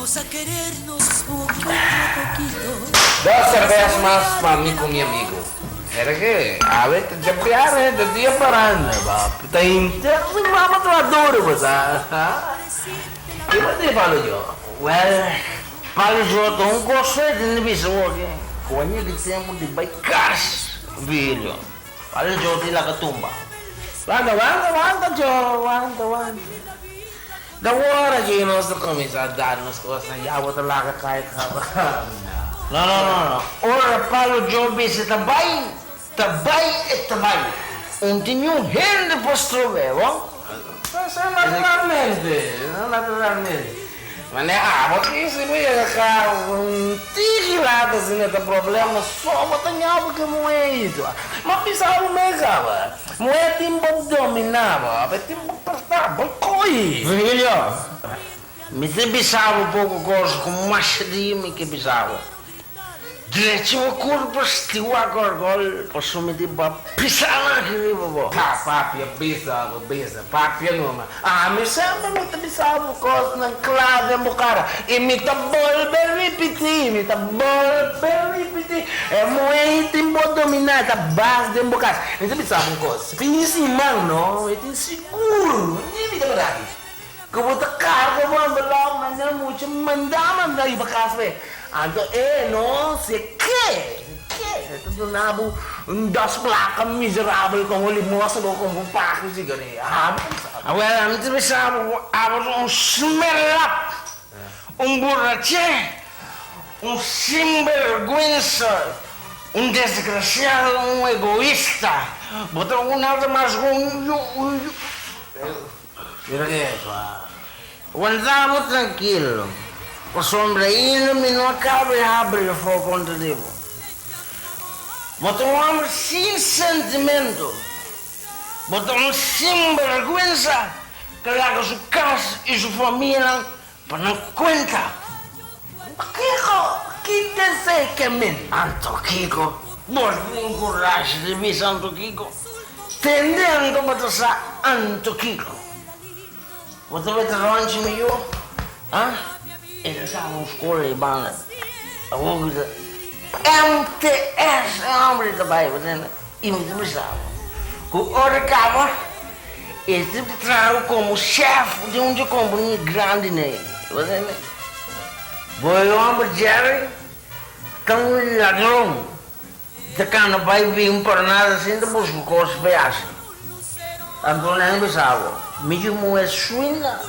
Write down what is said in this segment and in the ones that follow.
Dos serbes mas pa mi ku mi amigu. Era ke awe ta djabièrnè ta dia paranda papi ta hinter siman bo traha duru bo sa. Ki bo di Palo Jo? Wèl, Palo Jo ta un kos fuerte di bisa bo aki. Koño di tempu di bai kas, Virgilio. Palo Jo tin laga tumba. Wanta, wanta, wanta Jo, wanta, wanta. Ta ora ki nos ta kuminsá dar nos kosnan, ya bo ta laga kai kaba. No, no, no, no. Ora Palo Jo bisa ta bai, ta bai e ta bai. Un tin niun hende por strob'é, bo? Esei naturalmente, naturalmente. Manera abo ki si bo yega ka un tiki laat asina ta problema so bo ta ña bo ke muhé itu. Ma bisa bo mei kaba. Muhé tin bo dominá bo, e tin bo prestá bo koi. Virgilio, mi ta bisa bo poko kos ku masha dia mi ke bisa bo. Drechi bo kurpa stiwa gorgol pasobra mi tin pa pisa nan aki riba bo. Ha, papia bisa bo bisa, papia numa. Ami semper mi ta bisa bo kosnan kla den bo kara i mi ta bolbe ripití, mi ta bolbe ripití, e muhé tin bo dominá, e ta bas den bo kas. Mi ta bisa bo un kos, fin siman no, mi tin sigur, ni mi ta berdad aki. Ku bo ta karga bo envelop manda mucha manda manda riba kas p'e. Anto e no se ke, se ke, e ta duna bo un dos plaka miserabel komo limosna bo kumpra un paki sigaria. Abo ku sa. Awel ami ta bisa bo ku abo ta un smerlap, un burraché, un sinberguensa, un desgrasiado, un egoista. Bo ta un nada mas ku un yu, un yu. Mira ke hecho a. Wanta bo trankilo, pasobra ainda mi no a kaba e habri afó kontra di bo. Bo ta un hòmber sin sentimentu, bo ta un sinbergwensa ku laga su kas i su famianan pa nan kuenta. Kiko ki esei ke men? Anto kiko? Bo tin kurashi di bisa anto kiko? Tende anto bo ta sa anto kiko? Bo ta wet ronchi mi yu? Ha? E ta sa un skol ei banda. Awor ku ta MTS e homber ta bai, bo tende? I mi ta bisa bo ku ora kaba e ta traha komo shèf di un dje kompania grandi nei, bo tende? Bo e homber Jerry ta un ladron ta cana bay bin por nada sin ta busca cos pa e haci. Anto nan bisa bo, mi yu muhe swinda,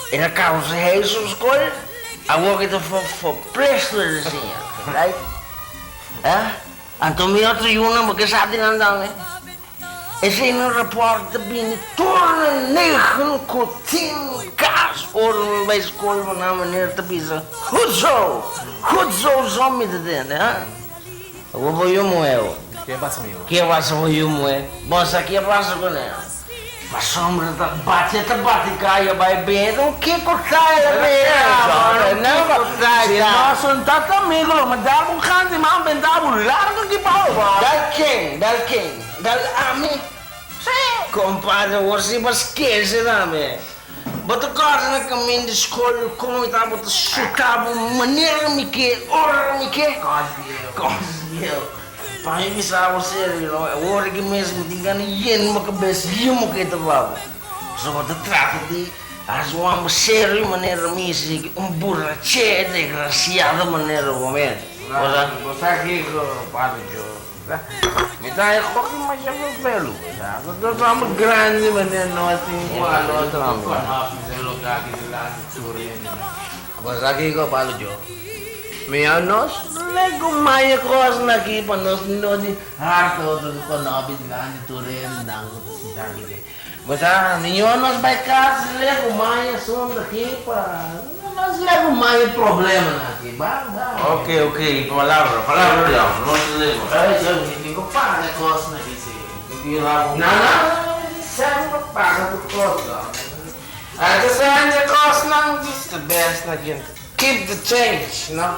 e ta causa hey su scol, awor ki ta verplicht di siña, right? Eh? Anto mi otro yunan bo ke sa di nan tambe? Esei no rapòrt ta bini tur na negen ku tin kas ora mi bai skol pa nan manera ta bisa goed zo, goed zo zo mi ta tende ha. Awor bo yu muhé bo. Ke pasa mi yu? Ke pasa bo yu muhé? Bo sa ke pasa kuné? Pasobra ta bati ta bati kaya bai bin e kiko ta el a bira bo kiko ta Si nos un tata amigo lo manda bo kanti man benta bo larga ki pao bo. Dal ken? Dal ken? Dal ami? Sí! Compadre, awor si bo skese tambe. Bo ta corda na camin di scol como mi tabata suta bo manera mi ke, ora mi ke? Cos bieu. Cos bieu. Pa mi bisa bo serio no, awor aki mes mi tin gana yen bo cabes yen bo ke ta pa bo. Pasobra bo ta trata di haci un homber serio manera mi si un burrache desgraciado manera bo mes. Bo sa? Bo sa kico, Padre Joe? Mi ta e hopi masha vervelu, sa. Nos homber grandi manera nos tin cu a lo tin conoci den lugar aki dilanti tur hende. Bo sa kico Palo Joe? Mihor nos lego maya cosnan aki pa nos no di harta otro cu conoci dilanti tur hendenan cu ta sinta aki den. Bo sa, mihor nos bai cas lego maya asunto aki pa nos lego maya problemanan aki. Ba, ba. Ok, ok, palabra, palabra di amo, nos lego. Ay, yo mi tin cu paga e cosnan aki si. No, no, mi tin semper paga tur cos, no. Anto sa e cosnan is the best na gente. Keep the change, no.